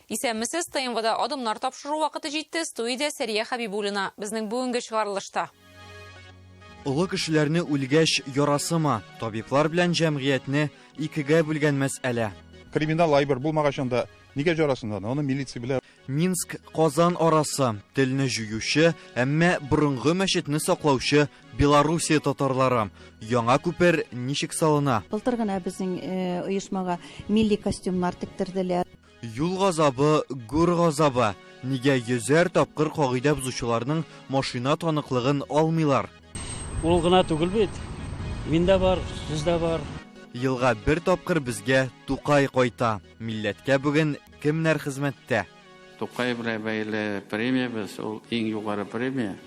Исәнмесез, ТНВда Адымнар тапшыру вакыты җитте. Студиядә Сәрия Хәбибуллина. Безнең бүгенге чыгарылышта. Олы кешеләрне үлгәч ярасымы? Табиблар белән җәмгыятьне икегә бүлгән мәсьәлә. Криминал әйбер булмагач анда нигә жарасын аны? Аны милиция белә. Минск Казан арасы телне җуючы, әмма борынгы мәчетне саклаучы Белоруссия татарлары. Яңа күпер ничек салына? Былтыр гына безнең оешмага милли костюмнар тектерделәр. Юл газабы, гүр газабы. Нигә йөзәр тапкыр кагыйдә бозучыларның машина таныклыгын алмыйлар? Ул гына түгел бит. Мин дә бар, сез дә бар. Елга бер тапкыр безгә Тукай кайта. Милләткә бүген кемнәр хезмәттә? Тукай белән бәйле премиябез, ул иң югары премия.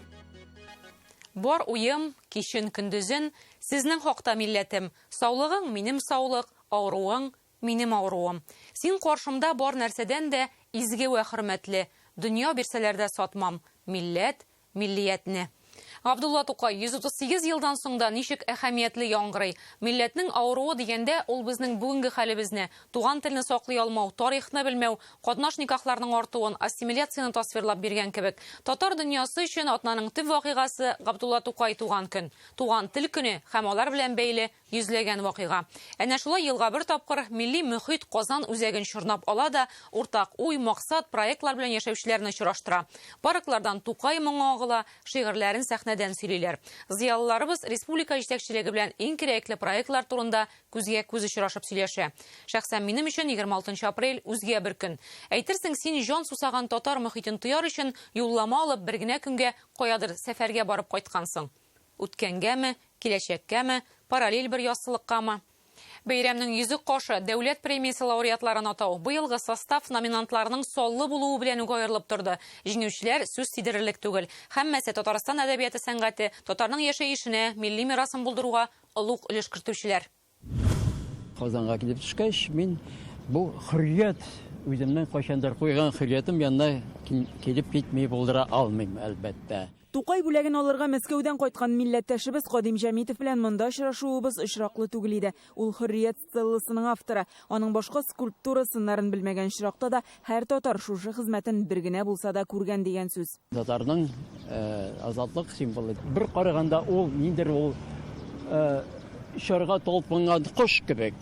Бар уем, кичен көндезен, сезнең хакта, милләтем. Саулыгың, минем саулык, авыруың, минем авыруым. Син каршымда бар нәрсәдән дә изге вә хөрмәтле. Дөнья бирсәләр дә сатмам. Милләт, миллиятне. Габдулла Тукай 138 елдан соң да ничек әһәмиятле яңгырый. Милләтнең авыруы дигәндә, ул безнең бүгенге хәлебезне, туган телне саклый алмау, тарихны белмәү, катнаш никахларның артуын, ассимиляцияне тасвирлап биргән кебек. Татар дөньясы өчен атнаның төп вакыйгасы Габдулла Тукай туган көн, туган тел көне һәм алар белән бәйле йөзләгән вакыйга. Әнә шулай елга бер тапкыр милли мөхит Казан үзәген чорнап ала да, уртак уй, максат, проектлар белән яшәүчеләрне очраштыра. Парклардан Тукай моңы агыла, шигырьләрен сәхнәдән сөйлиләр. Зыялыларыбыз республика җитәкчелеге белән иң кирәкле проектлар турында күзгә күз очрашып сөйләшә. Шәхсән минем өчен 26 апрель үзгә бер көн. Әйтерсең, син җан сусаган татар мөхитен тояр өчен юллама алып бер генә көнгә каядыр сәфәргә барып кайткансың. Үткәнгәме, киләчәккәме, параллель бер яссылыккамы? Бәйрәмнең йөзек кашы, дәүләт премиясе лауреатларын атау. Быелгы состав номинантларның саллы булуы белән үк аерылып торды. Җиңүчеләр сүз тидерерлек түгел. Һәммәсе Татарстан әдәбияты сәнгате, татарның яшәешенә, милли мирасын булдыруга олуг өлеш кертүчеләр. Казанга килеп төшкәч, мин бу хөррият, үземнең кайчандыр куйган хөрриятем янына килеп китми булдыра алмыйм, әлбәттә. Тукай бүләген алырга Мәскәүдән кайткан милләттәшебез Кадим Җәмитов белән монда очрашуыбыз очраклы түгел иде. Ул Хөррият стелласының авторы. Аның башка скульптура сыннарын белмәгән очракта да һәр татар шушы хезмәтен бер генә булса да күргән дигән сүз. Татарның азатлык символы. Бер караганда ул ниндидер ул очарга талпынган кош кебек.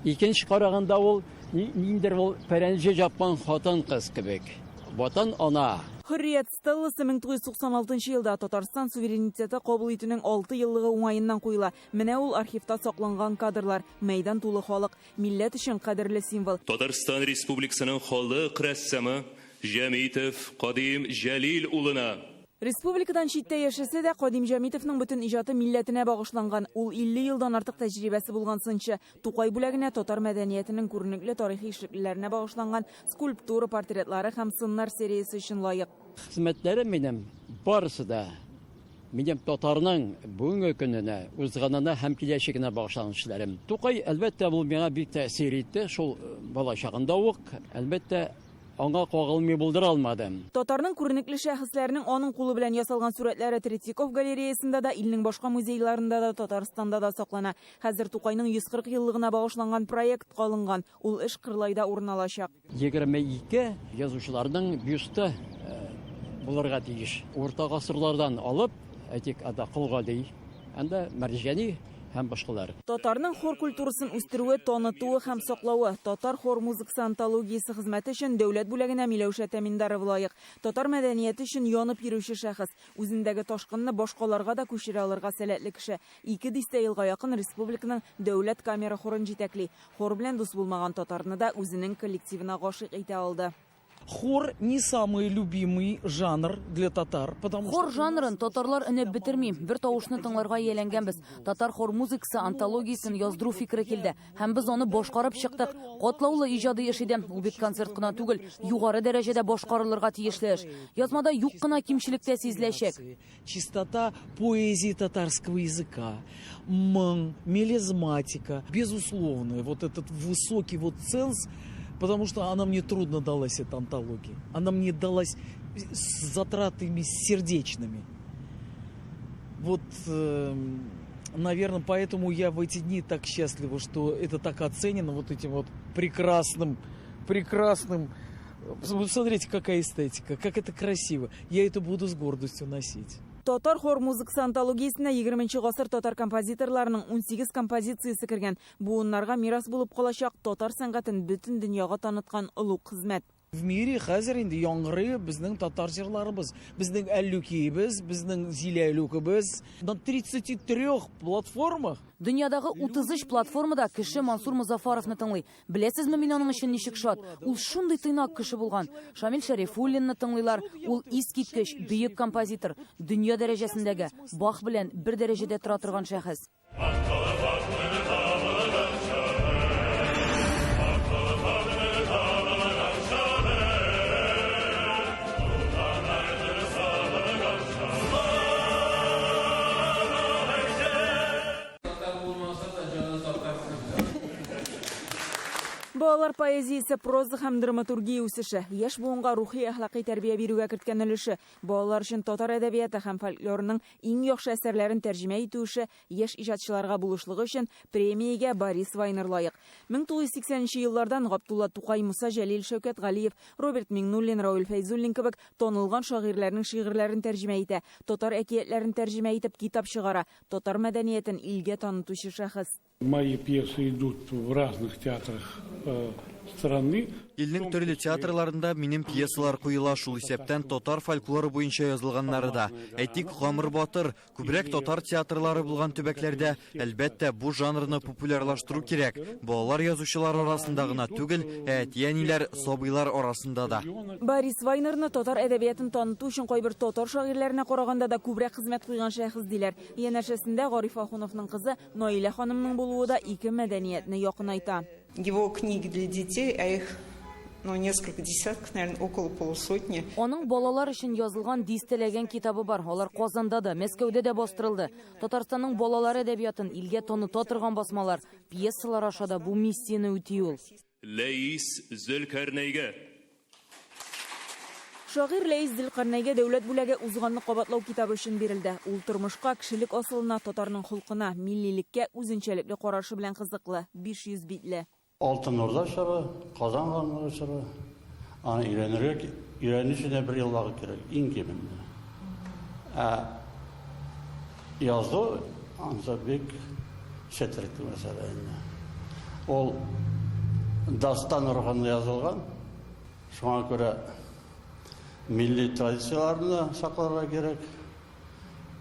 Икенче караганда ул ниндидер ул пәрәнҗе җапкан хатын-кыз кебек. Ватан ана. Хөррият стелласы 1996 елда Татарстан суверенитеты кабул итүнең 6 еллыгы уңаеннан куела. Менә ул архивта сакланган кадрлар. Мәйдан тулы халык. Милләт өчен кадерле символ. Татарстан Республикасының халык рәссамы Җәмитов Кадим Җәлил улына. Республикадан читтә яшәсә дә, Кадим Җәмитовның бөтен иҗаты милләтенә багышланган. Ул 50 елдан артык тәҗрибәсе булган сынчы. Тукай бүләгенә татар мәдәниятенең күренекле тарихи эшлеклеләренә багышланган скульптура портретлары һәм сыннар сериясе өчен лаек. Хезмәтләрем минем барысы да минем татарның бүгенге көненә, узганына һәм киләчәгенә багышланган эшләрем. Тукай, әлбәттә, ул миңа бик тәэсир итте, шул бала чагында ук, әлбәттә, аңа кагылмый булдыра алмадым. Татарның күренекле шәхесләренең аның кулы белән ясалган сурәтләре Третьяков галереясында да, илнең башка музейларында да, Татарстанда да саклана. Хәзер Тукайның 140 еллыгына багышланган проект калынган. Ул эш Кырлайда урын алачак. 22 язучыларның бюсты булырга тиеш. Урта гасырлардан алып, әйтик, анда Кол Гали, анда Мәрҗани һәм башкалар. Татарның хор культурасын үстерүе, танытуы һәм саклавы, татар хор музыкасы антологиясе хезмәте өчен дәүләт бүләгенә Миләүшә Тәминдарова лаек. Татар мәдәнияте өчен янып йөрүче шәхес, үзендәге ташкынны башкаларга да күчерә алырга сәләтле кеше. Ике дистә елга якын республиканың дәүләт камера хорын җитәкли. Хор белән дус булмаган татарны да үзенең коллективына гашыйк итә алды. Хор не самый любимый жанр для татар, потому Хор что жанрын татарлар өнәп бетерми. Бер тавышны тыңларга ияләнгәнбез. Татар хор музыкасы антологиясен яздыру фикере килде. Һәм без аны башкарып чыктык. Катлаулы иҗади эш иде. Ул бит концерт кына түгел, югары дәрәҗәдә башкарылырга тиешле эш. Язмада юк кына кимчелек тә сизеләчәк. Чистота поэзии татарского языка, моң, мелизматика, безусловно, вот этот высокий вот ценз, потому что она мне трудно далась, эта антология. Она мне далась с затратами сердечными. Вот, наверное, поэтому я в эти дни так счастлива, что это так оценено вот этим вот прекрасным, прекрасным Смотрите, какая эстетика, как это красиво. Я это буду с гордостью носить. Татар хор музыкасы антологиясенә 20 нче гасыр татар композиторларының 18 композициясе кергән. Буыннарга мирас булып калачак татар сәнгатен бөтен дөньяга таныткан олуг хезмәт. В мире хәзер инде яңгырый безнең татар җырларыбыз, безнең Әллүкиебез, безнең Зилә Әлүкебез на 33 платформах. Дөньядагы 33 платформада кеше Мансур Мозафаровны тыңлый. Беләсезме, мин аның өчен ничек шат? Ул шундый тыйнак кеше булган. Шамил Шәрифуллинны тыңлыйлар. Ул искиткеч бөек композитор, дөнья дәрәҗәсендәге, Бах белән бер дәрәҗәдә тора торган шәхес. Балалар поэзиясе, проза һәм драматургия үсеше, яшь буынга рухи әхлакый тәрбия бирүгә керткән өлеше, балалар өчен татар әдәбияты һәм фольклорының иң яхшы әсәрләрен тәрҗемә итү эше, яшь иҗатчыларга булышлыгы өчен премиягә Борис Вайнер лаек. 1980 нче еллардан Габдулла Тукай, Муса Җәлил, Шәүкәт Галиев, Роберт Миңнуллин, Равил Фәйзуллин кебек танылган шагыйрьләрнең шигырьләрен тәрҗемә итә, татар әкиятләрен тәрҗемә итеп китап чыгара, татар мәдәниятен илгә танытучы шәхес. Мои пьесы идут в разных театрах страны. Илнең төрле театрларында минем пьесалар куела, шул исәптән татар фольклоры буенча язылганнары да. Әйтик, Гамыр батыр, күбрәк татар театрлары булган төбәкләрдә, әлбәттә, бу жанрны популярлаштыру кирәк. Балалар язучылары арасында гына түгел, ә әти-әниләр, сабыйлар арасында да. Борис Вайнерны татар әдәбиятын таныту өчен кайбер татар шагыйрьләренә караганда да күбрәк хезмәт куйган шәхес диләр. Янәшәсендә Гариф Ахуновның кызы Наилә ханымның булуы да ике мәдәниятне якынайта. Его книги для детей, а их, ну, несколько десятков, наверное, около полусотни. Аның балалар өчен язылган дистәләгән китабы бар. Алар Казанда да, Мәскәүдә дә бастырылды. Татарстанның балалар әдәбиятын илгә таныта торган басмалар, пьесалар аша да бу миссияне үти ул. Ләис Зөлкәрнәйгә. Шагыйрь Ләис Зөлкарнәйгә дәүләт бүләге узганны кабатлау китабы өчен бирелде. Ул тормышка, кешелек асылына, татарның холкына, миллилеккә үзенчәлекле карашы белән кызыклы. 500 битле. Алтын Урда чоры, Казан ханлыгы чоры. Аны өйрәнергә, өйрәнү өчен дә бер ел вакыт кирәк, иң кимендә. Ә язу ансы бик четерекле мәсьәлә инде. Ул дастан рухында язылган. Шуңа күрә милли традицияләрне дә сакларга кирәк,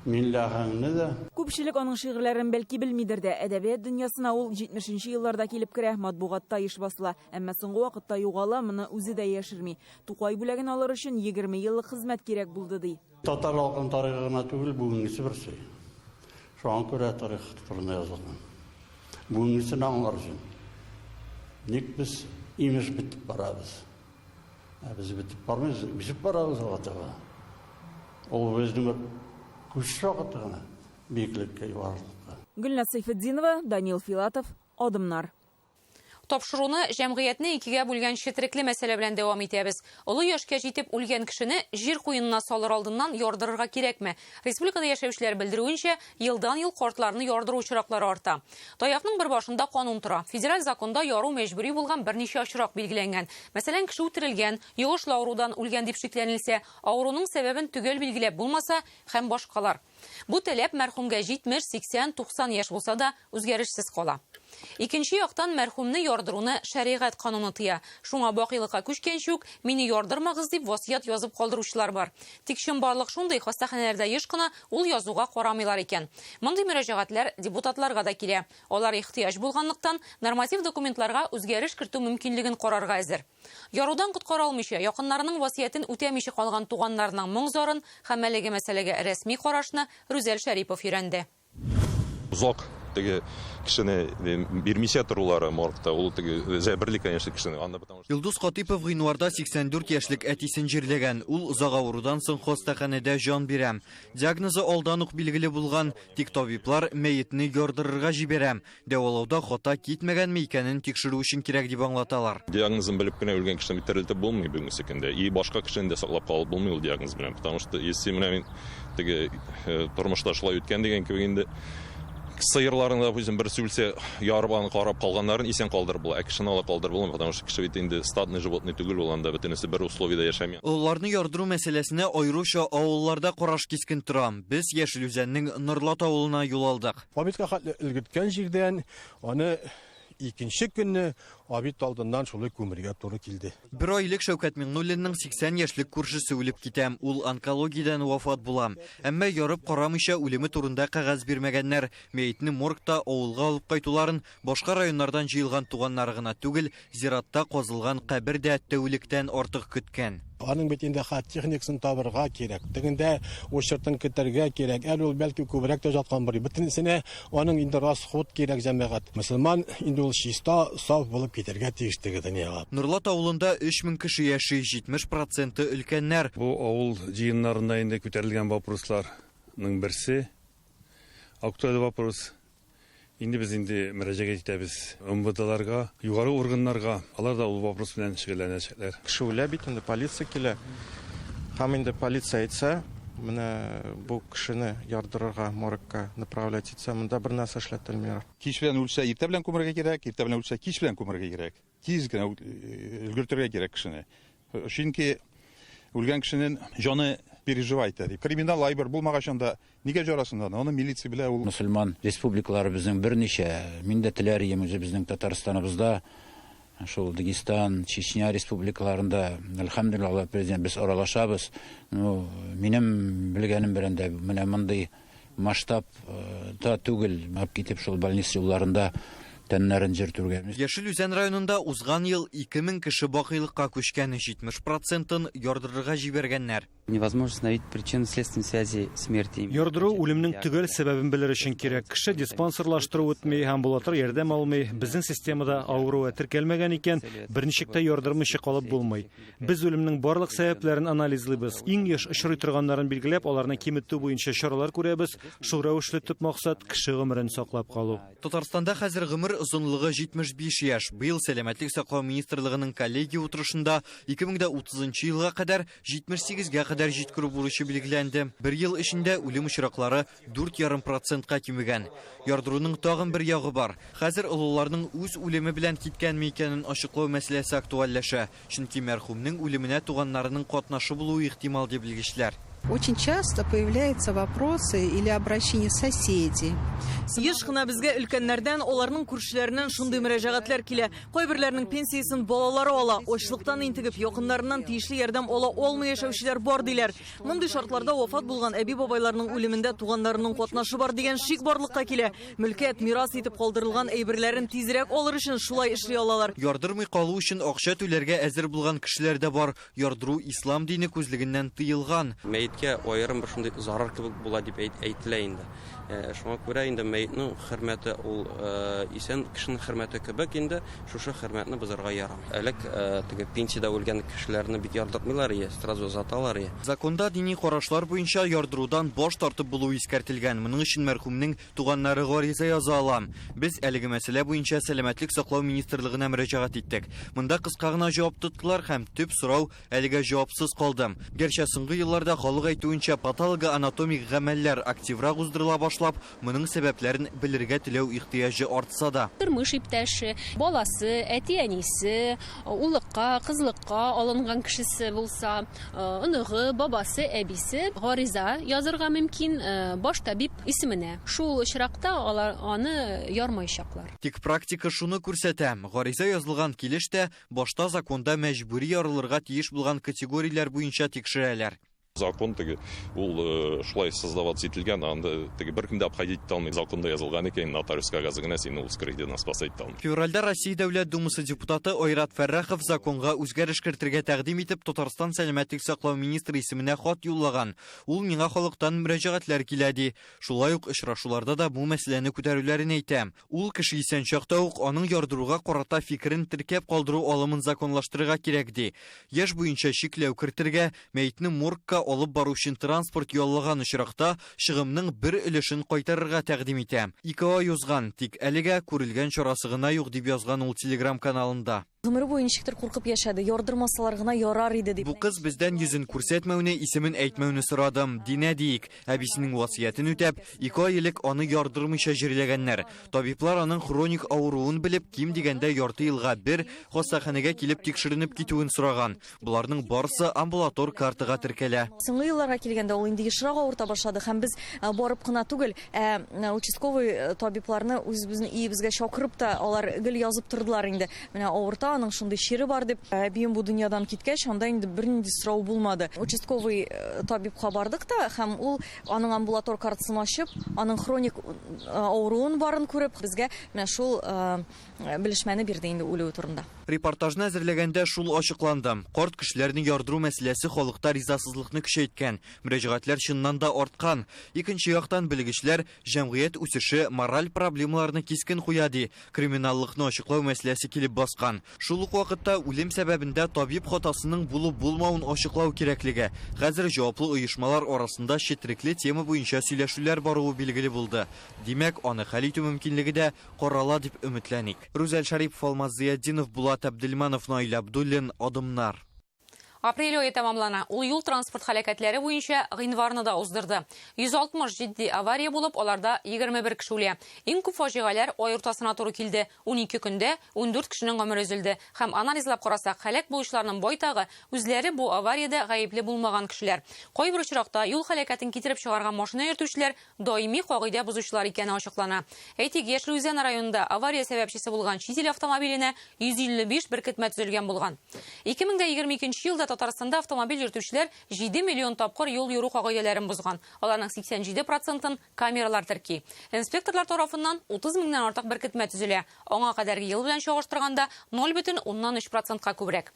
милли аһәңне дә. Күпчелек аның шигырьләрен бәлки белмидер дә. Әдәбият дөньясына ул 70 елларда килеп керә, матбугатта еш басыла. Әмма соңгы вакытта югала, моны үзе дә яшерми. Тукай бүләген алыр өчен 20 еллык хезмәт кирәк булды, ди. Татар халкының тарихы гына түгел, бүгенгесе берсе. Шуңа күрә тарих турында язылган. Бүгенгесен аңлар өчен. Ник без имеш бетеп барабыз? Ә без бетеп бармыйбыз, үсеп барабыз алга таба. Ул безнең бер күчеш вакыты гына, биеклеккә, югарылыкка. Гөлназ Сәйфетдинова, Данил Филатов, Адымнар. Тапшыруны җәмгыятьне икегә бүлгән четерекле мәсьәлә белән дәвам итәбез. Олы яшькә җитеп үлгән кешене җир куенына салыр алдыннан ярдырырга кирәкме? Республикада яшәүчеләр белдерүенчә, елдан-ел картларны ярдыру очраклары арта. Таякның бер башында канун тора. Федераль законда яру мәҗбүри булган берничә очрак билгеләнгән. Мәсәлән, кеше үтерелгән, йогышлы авырудан үлгән дип шикләнелсә, авыруның сәбәбен төгәл билгеләп булмаса һәм башкалар. Бу таләп мәрхүмгә 70, 80, 90 яшь булса да үзгәрешсез кала. Икенче яктан мәрхүмне ярдыруны шәригать кануны тыя. Шуңа бакыйлыкка күчкәнче үк мине ярдырмагыз дип васыять язып калдыручылар бар. Тик чынбарлык шундый, хастаханәләрдә еш кына ул язуга карамыйлар икән. Мондый мөрәҗәгатьләр депутатларга да килә. Алар ихтыяҗ булганлыктан норматив документларга үзгәреш кертү мөмкинлеген карарга әзер. Ярудан коткара алмыйча, якыннарының васыятен үтәмичә калган туганнарының моң-зарын һәм әлеге мәсьәләгә рәсми карашны Рүзәл Шәрипов өйрәнде. Озак теге кешене бирмичә торулары моргта, ул теге зәберли, конечно, кешене. Анда потому что Илдус Хатипов гыйнварда 84 яшьлек әтисен җирләгән. Ул озак авырудан соң хастаханәдә җан бирә. Диагнозы алдан ук билгеле булган, тик табиблар мәетне ярдырырга җибәрә. Дәвалауда хата китмәгәнме икәнен тикшерү өчен кирәк дип аңлаталар. Диагнозын белеп кенә үлгән кешене бит терелтеп булмый бүгенге көндә. И башка кешене дә саклап калып булмый ул диагноз белән. Потому что если менә мин теге тормышта шулай үткән дигән кебек инде Сыерларны, допустим, берсе үлсә, ярып аны карап калганнарын исән калдырып була. Ә кешене алай калдырып булмый, потому что кеше бит инде стадный животный түгел, ул анда бөтенесе бер условиядә яшәми. Олыларны ярдыру мәсьәләсенә аеруча авылларда караш кискен тора. Без Яшел Үзәннең Норлат авылына юл алдык. Обедка хәтле өлгерткән җирдән аны икенче көнне обед алдыннан шулай күмергә туры килде. Бер ай элек Шәүкәт Миңнуллинның 80 яшьлек күршесе үлеп китә. Ул онкологиядән вафат була. Әмма ярып карамыйча үлеме турында кәгазь бирмәгәннәр. Мәетне моргта авылга алып кайтуларын башка районнардан җыелган туганнары гына түгел, зиратта казылган кабер дә тәүлектән артык көткән. Аның бит инде хат техникасын табырга кирәк. Тегендә очертын көтәргә кирәк. Әле ул бәлки күбрәк тә жаткан бер. Бөтенесенә аның инде расход кирәк, җәмәгать. Мөселман инде ул чиста, саф булып китәргә тиеш теге дөньяга. Норлат авылында 3000 кеше яши, 70 проценты өлкәннәр. Бу авыл җыеннарында инде күтәрелгән вопросларның берсе. Актуаль вопрос. Инде без инде мөрәҗәгать итәбез МВДларга, югары органнарга. Алар да ул вопрос белән шөгыльләнәчәкләр. Кеше үлә бит инде, полиция килә. Һәм инде полиция әйтсә, менә бу кешене ярдырырга моргка направлять итсә, монда бер нәрсә эшләтелмиләр. Кич белән үлсә, иртә белән күмергә кирәк, иртә белән үлсә, кич белән күмергә кирәк. Тиз генә өлгертергә кирәк кешене. Чөнки үлгән кешенең җаны переживает итә. Криминал әйбер булмагач анда нигә жарасын аны? Аны милиция белә ул. Мөселман республикалары безнең берничә. Мин дә теләр идем үзебезнең Татарстаныбызда, шул Дагестан, Чечня республикаларында, әлхәмдүлилләһ, Алла президент, без аралашабыз. Ну, минем белгәнем белән дә менә мондый масштаб та түгел, алып китеп шул больница юлларында тәннәрен җиртүргә. Яшел Үзән районында узган ел 2000 кеше бакыйлыкка күчкән, 70 процентын ярдырырга җибәргәннәр. Невозможно установить причинно-следственной связи смерти. Ярдыру үлемнең төгәл сәбәбен белер өчен кирәк. Кеше диспансерлаштыру үтми, амбулатор ярдәм алмый. Безнең системада авыруы теркәлмәгән икән, берничек тә ярдырмыйча калып булмый. Без үлемнең барлык сәбәпләрен анализлыйбыз. Иң еш очрый торганнарын билгеләп, аларны киметү буенча чаралар күрәбез. Шул рәвешле төп максат кеше гомерен саклап калу. Татарстанда хәзер гомер озынлыгы 75 яшь. Быел Сәламәтлек саклау министрлыгының коллегия утырышында 2030 елга кадәр 78гә кадәр җиткерү бурычы билгеләнде. Бер ел эчендә үлем очраклары 4,5%ка кимегән. Ярдыруның тагын бер ягы бар. Хәзер олыларның үз үлеме белән киткәнме икәнен ачыклау мәсьәләсе актуальләшә. Чөнки мәрхүмнең үлеменә туганнарының катнашы булуы ихтимал, ди белгечләр. Очень часто появляются вопросы или обращения соседей. Еш кына безгә өлкәннәрдән, аларның күршеләреннән шундый мөрәҗәгатьләр килә. Кайберләренең пенсиясен балалары ала, ачлыктан интегеп, якыннарыннан тиешле ярдәм ала алмый яшәүчеләр бар диләр. Мондый шартларда вафат булган әби-бабайларның үлемендә туганнарының катнашы бар дигән шик барлыкка килә. Мөлкәт, мирас итеп калдырылган әйберләрен тизрәк алыр өчен шулай эшли алалар. Ярдырмый калу өчен акча түләргә әзер булган кешеләр дә бар. Ярдыру ислам дине күзлегеннән тыелган. Мәеткә аерым бер шундый зарар кебек була дип әйтелә инде. Шуңа күрә инде мәетнең хөрмәте ул исән кешенең хөрмәте кебек инде, шушы хөрмәтне бозарга ярамый. Элек теге пенсиядә үлгән кешеләрне бик ярдыртмыйлар ие, сразу озаталар ие. Законда дини карашлар буенча ярдырудан баш тартып булуы искәртелгән. Моның өчен мәрхүмнең туганнары гариза яза ала. Без әлеге мәсьәлә буенча Сәламәтлек саклау министрлыгына мөрәҗәгать иттек. Монда кыска гына җавап тоттылар һәм төп сорау әлегә җавапсыз калды. Гәрчә соңгы елларда халык әйтүенчә патологоанатомик гамәлләр активрак уздырыла башлап, моның сәбәпләрен белергә теләү ихтыяҗы артса да. Тормыш иптәше, баласы, әти-әнисе, уллыкка, кызлыкка алынган кешесе булса, оныгы, бабасы, әбисе гариза язырга мөмкин баш табиб исеменә. Шул очракта алар аны ярмаячаклар. Тик практика шуны күрсәтә. Гариза язылган килеш тә башта законда мәҗбүри ярылырга тиеш булган категорияләр буенча тикшерәләр. Закон теге ул шулай создаваться ителгән, анда теге беркем дә обходить итә алмый. Законда язылган икән, нотариус кәгазе генә сине ул вскрытиедән спасать итә алмый. Февральдә Россия Дәүләт Думасы депутаты Айрат Фәррахов законга үзгәреш кертергә тәкъдим итеп, Татарстан сәламәтлек саклау министры исеменә хат юллаган. Ул миңа халыктан мөрәҗәгатьләр килә ди. Шулай ук очрашуларда да бу мәсьәләне күтәрүләрен әйтә. Ул кеше исән чакта ук аның ярдыруга карата фикерен теркәп калдыру алымын законлаштырырга кирәк ди. Яшь буенча чикләү кертергә, мәетне моргка алып бару өчен транспорт яллаган очракта чыгымның бер өлешен кайтарырга тәкъдим итә. 2 ай узган, тик әлегә күрелгән чарасы гына юк дип язган ул Telegram каналында. Гомере буе ничектер куркып яшәде, ярдырмасалар гына ярар иде дип. Бу кыз бездән йөзен күрсәтмәүне, исемен әйтмәүне сорады. Динә диик. Әбисенең васыятен үтәп, 2 ай элек аны ярдырмыйча җирләгәннәр. Табиблар аның хроник авыруын белеп, ким дигәндә ярты елга бер хастаханәгә килеп тикшеренеп китүен сораган. Боларның барысы амбулатор картага теркәлә. Соңгы елларга килгәндә ул инде ешрак авырта башлады һәм без барып кына түгел, ә участковый табибларны үзебезнең өебезгә чакырып та алар гел язып тордылар инде. Менә авырта, аның шундый чире бар дип. Әбием бу дөньядан киткәч, анда инде бернинди сорау булмады. Участковый табибка бардык та һәм ул аның амбулатор картасын ачып, аның хроник авыруын барын күреп, безгә менә шул белешмәне бирде инде үлүе турында. Репортажны әзерләгәндә шул ачыкланды. Карт кешеләрне ярдыру мәсьәләсе халыкта ризасызлыкны көчәйткән. Мөрәҗәгатьләр чыннан да арткан. Икенче яктан белгечләр җәмгыять үсеше мораль проблемаларны кискен куя ди. Криминаллыкны ачыклау мәсьәләсе килеп баскан. Шул ук вакытта үлем сәбәбендә табиб хатасының булып булмавын ачыклау кирәклеге. Хәзер җаваплы оешмалар арасында четерекле тема буенча сөйләшүләр баруы билгеле булды. Димәк, аны хәл итү мөмкинлеге дә карала дип өметләник. Рүзәл Шарипов, Алмаз Зыятдинов, Булат Абделманов, Наил Абдуллин, Адымнар. Апрель ае тәмамлана. Ул юл транспорт һәлакәтләре буенча гыйнварны да уздырды. 160 җитди авария булып, аларда 21 кеше үлә. Иң күп фаҗигаләр ай уртасына туры килде. 12 көндә 14 кешенең гомере өзелде. Һәм анализлап карасак, һәлак булучыларның байтагы үзләре бу авариядә гаепле булмаган кешеләр. Кайбер очракта юл һәлакәтен китереп чыгарган машина йөртүчеләр даими кагыйдә бозучылар икәне ачыклана. Әйтик, Яшел Үзән районында авария сәбәпчесе булган чит ил автомобиленә 155 беркетмә төзелгән булган. 2022 елда Татарстанда автомобиль йөртүчеләр 7 миллион тапкыр юл йөрү кагыйдәләрен бозган. Аларның 87%-ын камералар терки. Инспекторлар тарафыннан 30 меңнән артык беркетмә төзелә. Аңа кадәрге ел белән чагыштырганда 0,3%-ка күбрәк.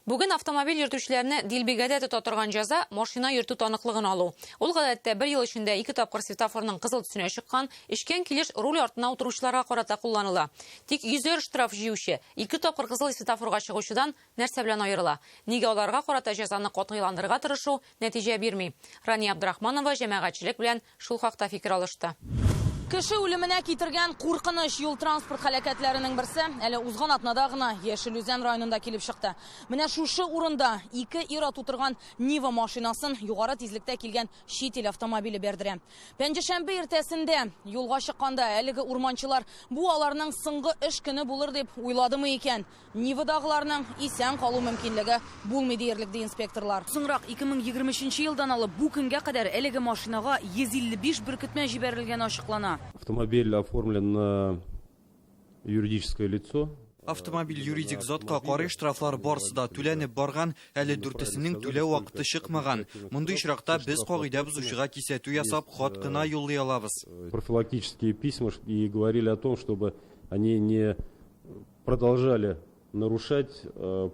Бүген автомобиль йөртүчеләрне дилбегәдә тота торган җәза машина йөртү таныклыгын алу. Ул гадәттә бер ел эчендә 2 тапкыр светофорның кызыл төсенә чыккан, эчкән килеш руль артына утыручыларга карата кулланыла. Тик йөзәр штраф җыючы 2 тапкыр кызыл светофорга чыгучыдан нәрсә белән аерыла? Нигә аларга карата җәзаны катгыйландырырга тырышу нәтиҗә бирми? Рания Абдрахманова җәмәгатьчелек белән шул хакта фикер алышты. Кеше үлеменә китергән куркыныч юл транспорт һәлакәтләренең берсе әле узган атнада гына Яшел Үзән районында килеп чыкты. Менә шушы урында ике ир-ат утырган Нива машинасын югары тизлектә килгән чит ил автомобиле бәрдерә. Пәнҗешәмбе иртәсендә юлга чыкканда әлеге урманчылар бу аларның соңгы эш көне булыр дип уйладымы икән? Нивадагыларның исән калу мөмкинлеге булмый диярлек ди инспекторлар. Соңрак 2023 елдан алып бу көнгә кадәр әлеге машинага 155 беркетмә җибәрелгән ачыклана. Автомобиль оформлен на юридическое лицо. Автомобиль юридик затка карый штрафлар барысы да түләнеп барган, әле дүртесенең түләү вакыты чыкмаган. Мондый очракта без кагыйдә бозучыга кисәтү ясап хат кына юллый алабыз. Профилактические письма и говорили о том, чтобы они не продолжали нарушать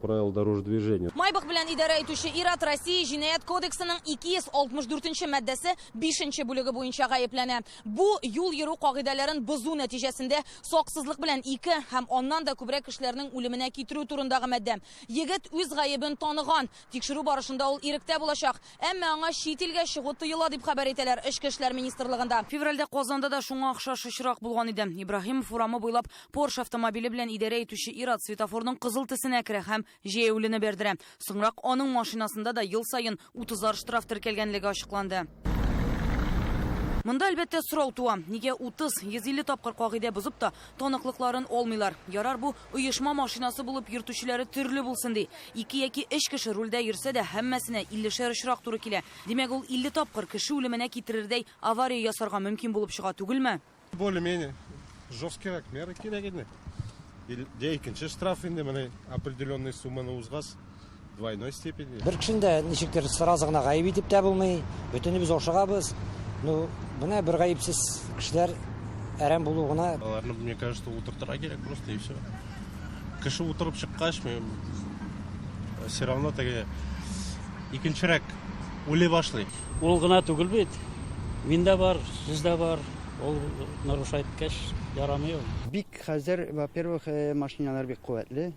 правила дорожного движения. Майбах белән идарә итүче ир-ат Россия Җинаять кодексының 264 маддәсе 5 бүлеге буенча гаепләнә. Бу юл йөрү кагыйдәләрен бозу нәтиҗәсендә саксызлык белән 2 һәм аннан да күбрәк кешеләрнең үлеменә китерү турындагы маддә. Егет үз гаебен таныган. Тикшерү барышында ул иректә булачак. Әмма аңа чит илгә чыгу тыела дип хәбәр итәләр Эчке эшләр министрлыгында. Февральдә Казанда да шуңа охшаш очрак булган иде. Ибраһимов урамы буйлап Porsche автомобиле белән идарә итүче ир-ат светофорның кызыл төсенә керә һәм җәяүлене бәрдерә. Соңрак аның машинасында да ел саен 30 штраф теркәлгәнлеге ачыкланды. Монда әлбәттә сорау туа. Нигә 30-150 тапкыр кагыйдә бозып та таныклыкларын алмыйлар? Ярар бу оешма машинасы булып йөртүчеләре төрле булсын ди. 2 яки 3 кеше рульдә йөрсә дә һәммәсенә 50-шәр очрак туры килә. Димәк, ул 50 тапкыр кеше үлеменә китерердәй авария ясарга мөмкин булып чыга түгелме? Более-менее жесткий меры кирәк иде. Дә икенче штраф инде менә определенный сумманы узгас двойной степени. Бер кешене дә ничектер сразу гына гаеп итеп тә булмый. Бөтенебез ашыгабыз. Ну, менә бер гаепсез кешеләр әрәм булу гына. Аларны, мне кажется, утыртырга кирәк просто и все. Кеше утырып чыккач, мин все равно теге икенчерәк уйлый башлый. Ул гына түгел бит. Мин дә бар, сез дә бар. Ул нарушать иткәч, ярамый ул. Бик хәзер, во-первых, машиналар бик куәтле.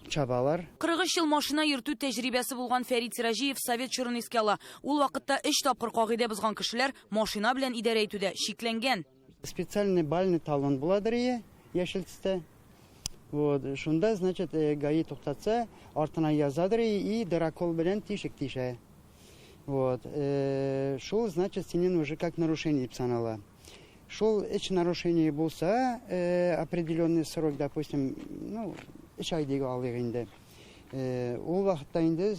Чабалар. 43 ел машина йөртү тәҗрибәсе булган Фәрит Сираҗиев совет чорын искә ала. Ул вакытта 3 тапкыр кагыйдә бозган кешеләр машина белән идарә итүдә шикләнгән. Специальный бальный талон буладыр ие, яшел төстә. Вот, шунда, значит, ГАИ туктатса, артына язадыр и дырокол белән тишек тишә. Вот, шул, значит, синең уже как нарушение дип санала. Шул өч нарушение булса, определенный срок, допустим, ну, өч ай дип алыйк инде. Ул вакытта инде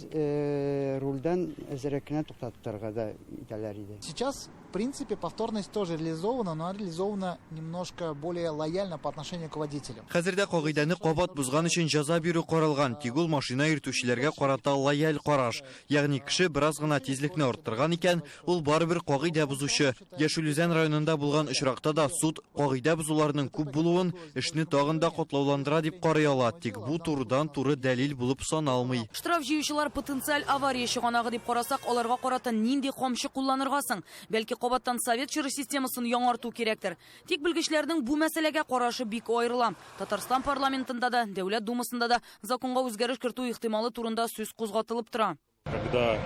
рульдән әзрәк кенә туктатып торырга да итәләр иде. Сейчас, в принципе, повторность тоже реализована, но она реализована немножко более лояльно по отношению к водителям. Хәзер дә кагыйдәне кабат бозган өчен җәза бирү каралган, тик ул машина йөртүчеләргә карата лояль караш. Ягъни кеше бераз гына тизлекне арттырган икән, ул барыбер кагыйдә бозучы. Яшел Үзән районында булган очракта да суд кагыйдә бозуларның күп булуын эшне тагын да катлауландыра дип карый ала, тик бу турыдан-туры дәлил булып саналмый. Штраф җыючылар потенциаль авария чыганагы дип карасак, аларга карата нинди камчы кулланырга соң? Бәлки кабаттан совет чоры системасын яңарту кирәктер. Тик белгечләрнең бу мәсьәләгә карашы бик аерыла. Татарстан парламентында да, Дәүләт Думасында да законга үзгәреш кертү ихтималы турында сүз кузгатылып тора. Когда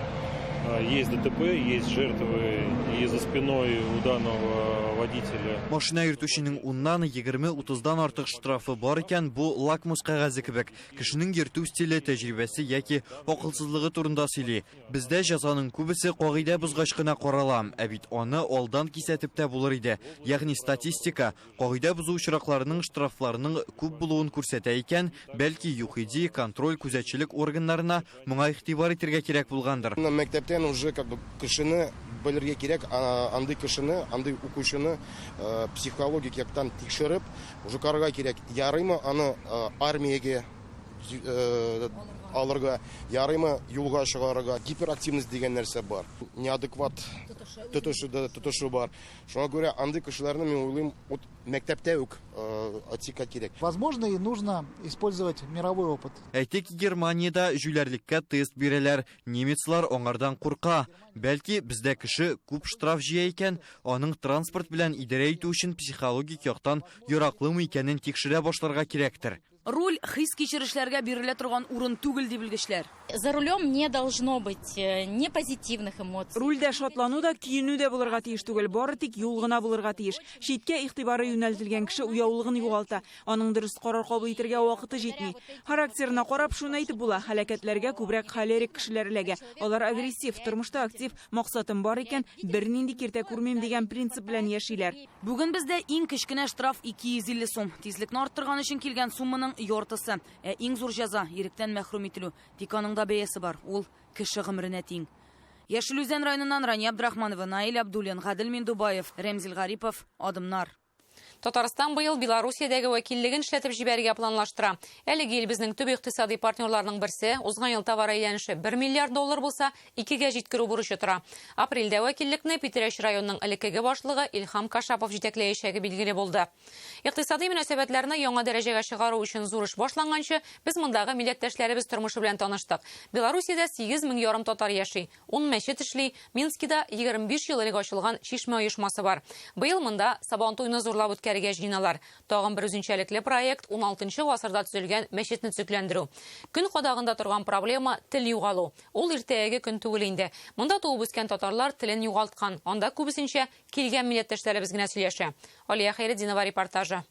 есть ДТП, есть жертвы, и за спиной у данного водителя. Машина йөртүченең уннан, егерме, утыздан артык штрафы бар икән, бу лакмус кәгазе кебек. Кешенең йөртү стиле, тәҗрибәсе яки акылсызлыгы турында сөйли. Бездә җәзаның күбесе кагыйдә бозгач кына карала. Ә бит аны алдан кисәтеп тә булыр иде. Ягъни статистика кагыйдә бозу очракларының штрафларның күп булуын күрсәтә икән, бәлки ЮХИДИ, контроль күзәтчелек органнарына моңа игътибар итәргә кирәк булгандыр. Мәктәптән уже как бы кешене белергә кирәк, андый кешене, андый укучыны психологик яктан тикшереп, уже карарга кирәк. Ярыймы аны армиягә алырга, ярыймы юлга чыгарырга. Гиперактивность дигән нәрсә бар. Неадекват тотышы да, тотышы бар. Шуңа күрә андый кешеләрне, мин уйлыйм, вот мәктәптә үк отсекать кирәк. Возможно, и нужно использовать мировой опыт. Әйтик, Германиядә җүләрлеккә тест бирәләр. Немецлар аңардан курка. Бәлки, бездә кеше күп штраф җыя икән, аның транспорт белән идарә итү өчен психологик яктан яраклымы икәнен тикшерә башларга кирәктер. Руль хис кичерешләргә бирелә торган урын түгел, ди белгечләр. За рулем не должно быть ни позитивных эмоций. Рульдә шатлану да, көенү дә булырга тиеш түгел, бары тик юл гына булырга тиеш. Читкә игътибары юнәлтелгән кеше уяулыгын югалта. Аның дөрес карар кабул итәргә вакыты җитми. Характерына карап шуны әйтеп була, һәлакәтләргә күбрәк холерик кешеләр эләгә. Алар агрессив, тормышта актив, максатым бар икән, бернинди киртә күрмим дигән принцип белән яшиләр. Бүген бездә иң кечкенә штраф 250 сум. Тизлекне арттырган өчен килгән сумманың яртысы. Ә иң зур җәза иректән мәхрүм ителү. Тик аның да бәясе бар. Ул кеше гомеренә тиң. Яшел Үзән районыннан Рания Абдрахманова, Наил Абдуллин, Гадел Миндубаев, Ремзил Гарипов, Адымнар. Татарстан быел Белоруссиядәге вәкиллеген эшләтеп җибәрергә планлаштыра. Әлеге ил безнең төп икътисади партнерларның берсе. Узган ел товар әйләнеше 1 миллиард доллар булса, икегә җиткерү бурычы тора. Апрельдә вәкиллекне Питрәч районының элеккеге башлыгы Илһам Кашапов җитәкләячәге билгеле булды. Икътисади мөнәсәбәтләрне яңа дәрәҗәгә чыгару өчен зур эш башланганчы, без мондагы милләттәшләребез тормышы белән таныштык. Белоруссиядә сигез мең ярым татар яши, ун мәчет эшли, Минскида егерме биш ел элек ачылган Чишмә оешмасы бар. Быел монда Сабантуйны зурлап үткәрергә җыеналар. Тагын бер үзенчәлекле проект уналтынчы гасырда төзелгән мәчетне төзекләндерү. Көн кадагында торган проблема тел югалу. Ул иртәгәге көн түгел инде. Монда туып үскән татарлар телен югалткан. Анда күбесенчә килгән милләттәшләребез генә сөйләшә. Алия Хәйретдинова репортажы.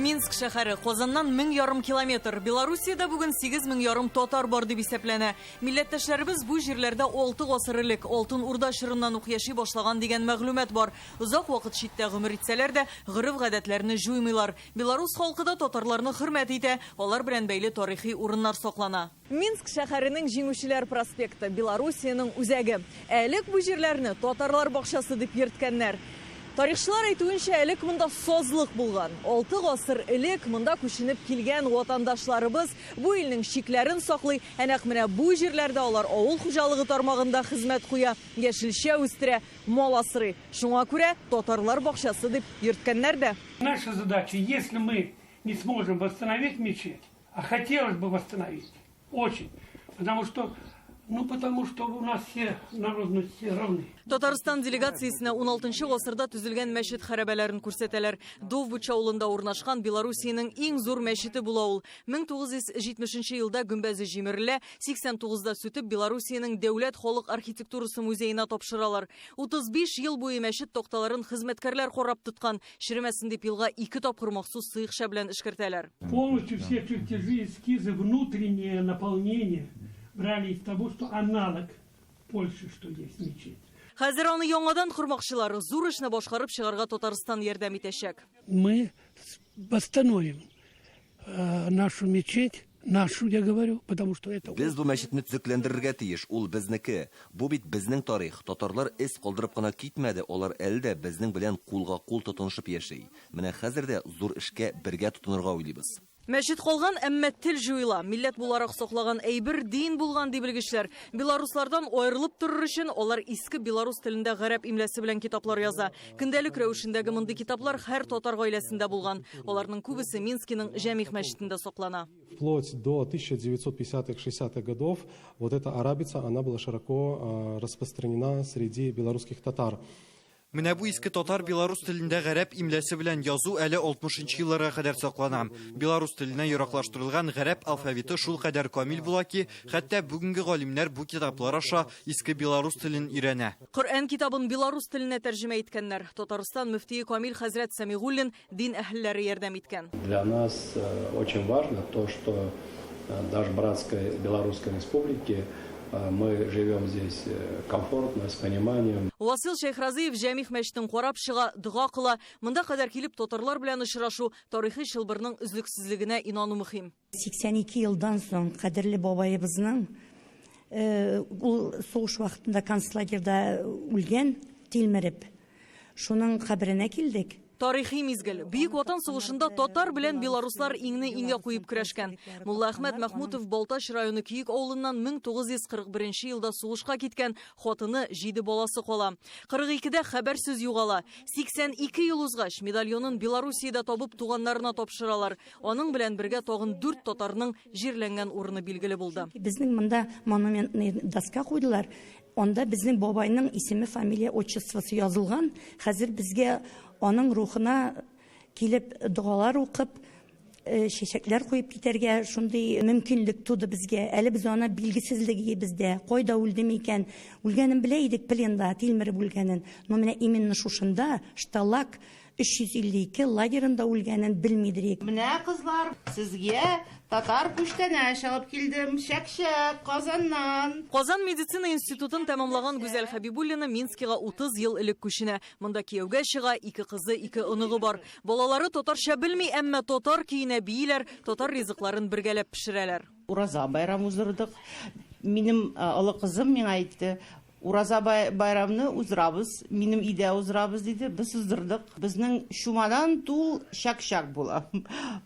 Минск шәһәре Казаннан мең ярым километр. Белоруссиядә бүген сигез мең ярым татар бар дип исәпләнә. Милләттәшләребез бу җирләрдә алты гасыр элек Алтын Урда чорыннан ук яши башлаган дигән мәгълүмат бар. Озак вакыт читтә гомер итсәләр дә, гореф-гадәтләрне җуймыйлар. Белорус халкы да татарларны хөрмәт итә, алар белән бәйле тарихи урыннар саклана. Минск шәһәренең Җиңүчеләр проспекты Белоруссиянең үзәге. Ә элек бу җирләрне татарлар бакчасы дип йөрткәннәр. Тарихчылар әйтүенчә, элек монда сазлык булган. Алты гасыр элек монда күченеп килгән ватандашларыбыз бу илнең чикләрен саклый. Ә нәкъ менә бу җирләрдә алар авыл хуҗалыгы тармагында хезмәт куя, яшелчә үстерә, мал асрый. Шуңа күрә татарлар бакчасы дип йөрткәннәр дә. Наша задача, если мы не сможем восстановить мечеть, а хотелось бы восстановить, очень, потому что Ну, потому что у нас все народности равны. Татарстан делегациясенә 16 гасырда төзелгән мәчет хәрабәләрен күрсәтәләр. Довбуч авылында урнашкан Белоруссиянең иң зур мәчете була ул. 1970 елда гөмбәзе җимерелә, 89-да сүтеп Белоруссиянең дәүләт халык архитектурасы музеена тапшыралар. 35 ел буе мәчет такталарын хезмәткәрләр карап тоткан, черемәсен дип елга ике тапкыр махсус сыекча белән эшкәртәләр. Полностью все чертежи, эскизы, внутреннее наполнение брали из того, что аналог Польши, что есть мечеть. Хәзер аны яңадан кормакчылар. Зур эшне башкарып чыгарга Татарстан ярдәм итәчәк. Мы восстановим нашу мечеть, нашу, я говорю, потому что это... Без бу мәчетне төзекләндерергә тиеш, ул безнеке. Бу бит безнең тарих. Татарлар эз калдырып кына китмәде, алар әле дә безнең белән кулга-кул тотынышып яши. Менә хәзер дә зур эшкә бергә тотынырга уйлыйбыз. Мәчет калган, әмма тел җуела. Милләт буларак саклаган әйбер дин булган, ди белгечләр. Белоруслардан аерылып торыр өчен алар иске белорус телендә гарәп имләсе белән китаплар яза. Көндәлек рәвешендәге мондый китаплар һәр татар гаиләсендә булган. Аларның күбесе Минскиның Җәмигъ мәчетендә саклана. Вплоть до 1950-60-х годов вот эта арабица, она была широко распространена среди белорусских татар. Менә бу иске татар белорус телендә гарәп имләсе белән язу әле 60 елларга кадәр саклана. Белорус теленә яраклаштырылган гарәп алфавиты шул кадәр камил була ки, хәтта бүгенге галимнәр бу китаплар аша иске белорус телен өйрәнә. Коръән китабын белорус теленә тәрҗемә иткәннәр. Татарстан мөфтие Камил хәзрәт Сәмигуллин дин әһелләре ярдәм иткән. Для нас очень важно то, что даже братской Белорусской республике мы живем здесь комфортно, с пониманием. Васил Шәйхразиев Җәмигъ мәчетен карап чыга, дога кыла. Монда кадәр килеп татарлар белән очрашу, тарихи чылбырның өзлексезлегенә инану мөһим. 82 елдан соң кадерле бабаебызның ул сугыш вакытында концлагерьда үлгән, тилмереп. Шуның каберенә килдек. Тарихи мизгел. Бөек Ватан сугышында татар белән белоруслар иңне иңгә куеп көрәшкән. Мулла Әхмәт Мәхмүтов Балтач районы Көек авылыннан 1941 елда сугышка киткән, хатыны, 7 баласы кала. 42-дә хәбәрсез югала. 82 ел узгач, медальонын Белоруссиядә табып туганнарына тапшыралар. Аның белән бергә тагын 4 татарның җирләнгән урыны билгеле булды. Безнең монда монументный доска куйдылар. Анда безнең бабайның исеме, фамилия, отчествосы язылган. Хәзер безгә аның рухына килеп догалар укып, чәчәкләр куеп китәргә шундый мөмкинлек туды безгә. Әле без аны билгесезлеге бездә. Кайда үлде микән? Үлгәнен белә идек пленда, тилмереп үлгәнен. Но менә именно шушында Шталаг 352 лагерында үлгәнен белмидер. Менә кызлар, сезгә татар күчтәнәч алып килдем. Чәк-чәк Казаннан. Казан медицина институтын тәмамлаган Гүзәл Хәбибуллина Минскига 30 ел элек күченә. Монда кияүгә чыга, ике кызы, ике оныгы бар. Балалары татарча белми, әмма татар көенә бииләр, татар ризыкларын бергәләп пешерәләр. Ураза байрам уздырдык. Минем олы кызым миңа әйтте, Ураза байрамны уздырабыз, минем өйдә уздырабыз диде. Без уздырдык. Безнең чумадан тул чак-чак була.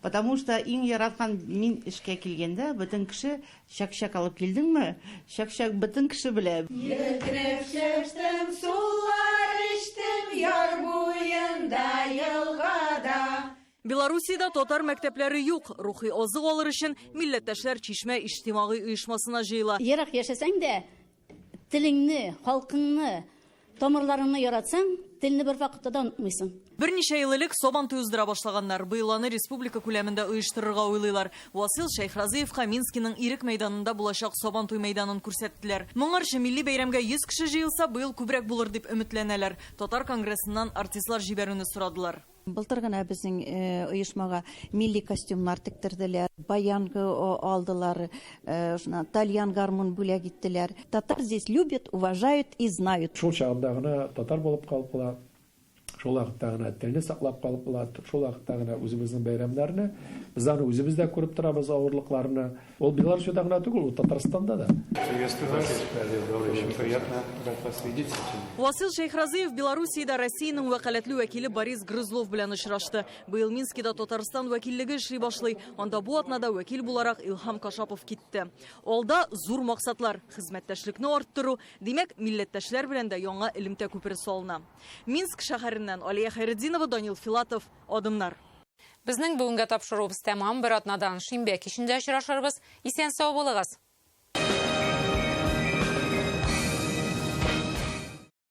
Потому что иң яраткан мин эшкә килгәндә бөтен кеше чак-чак алып килдеңме? Чак-чак бөтен кеше белә. Йөгереп чәчтем, сулар эчтем, яр буенда, елгада. Белоруссиядә татар мәктәпләре юк. Рухи азык алыр өчен милләттәшләр Чишмә иҗтимагый оешмасына җыела. Ерак яшәсәң дә, телеңне, халкыңны, тамырларыңны яратсаң, телне бер вакытта да онытмыйсың. Берничә ел элек Сабантуй уздыра башлаганнар. Быел аны республика күләмендә оештырырга уйлыйлар. Васил Шәйхразиевка Минскиның Ирек мәйданында булачак Сабантуй мәйданын күрсәттеләр. Моңарчы милли бәйрәмгә 100 кеше җыелса, быел күбрәк булыр дип өметләнәләр. Татар конгрессыннан артистлар җибәрүне сорадылар. Былтыр гына безнең оешмага милли костюмнар тектерделәр, баян алдылар, шуннан тальян гармун бүләк иттеләр. Татар здесь любят, уважают и знают. Шул чагында гына татар булып калып була, шул вакытта гына телне саклап калып була, шул вакытта гына үзебезнең бәйрәмнәрне, без аны үзебез дә күреп торабыз авырлыкларны. Ул Белоруссиядә гына түгел, ул Татарстанда да. Приветствую вас. Очень приятно, рад вас видеть. Васил Шәйхразиев Белоруссиядә Россиянең вәкаләтле вәкиле Борис Грызлов белән очрашты. Быел Минскида Татарстан вәкиллеге эшли башлый. Анда бу атнада вәкил буларак Илһам Кашапов китте. Алда зур максатлар, хезмәттәшлекне арттыру, димәк, милләттәшләр белән дә яңа элемтә күпере салына. Минск шәһәреннән Алия Хәйретдинова, Данил Филатов, Адымнар. Безнең бүгенге тапшыруыбыз тәмам. Бер атнадан шимбә кичендә очрашырбыз. Исән сау булыгыз.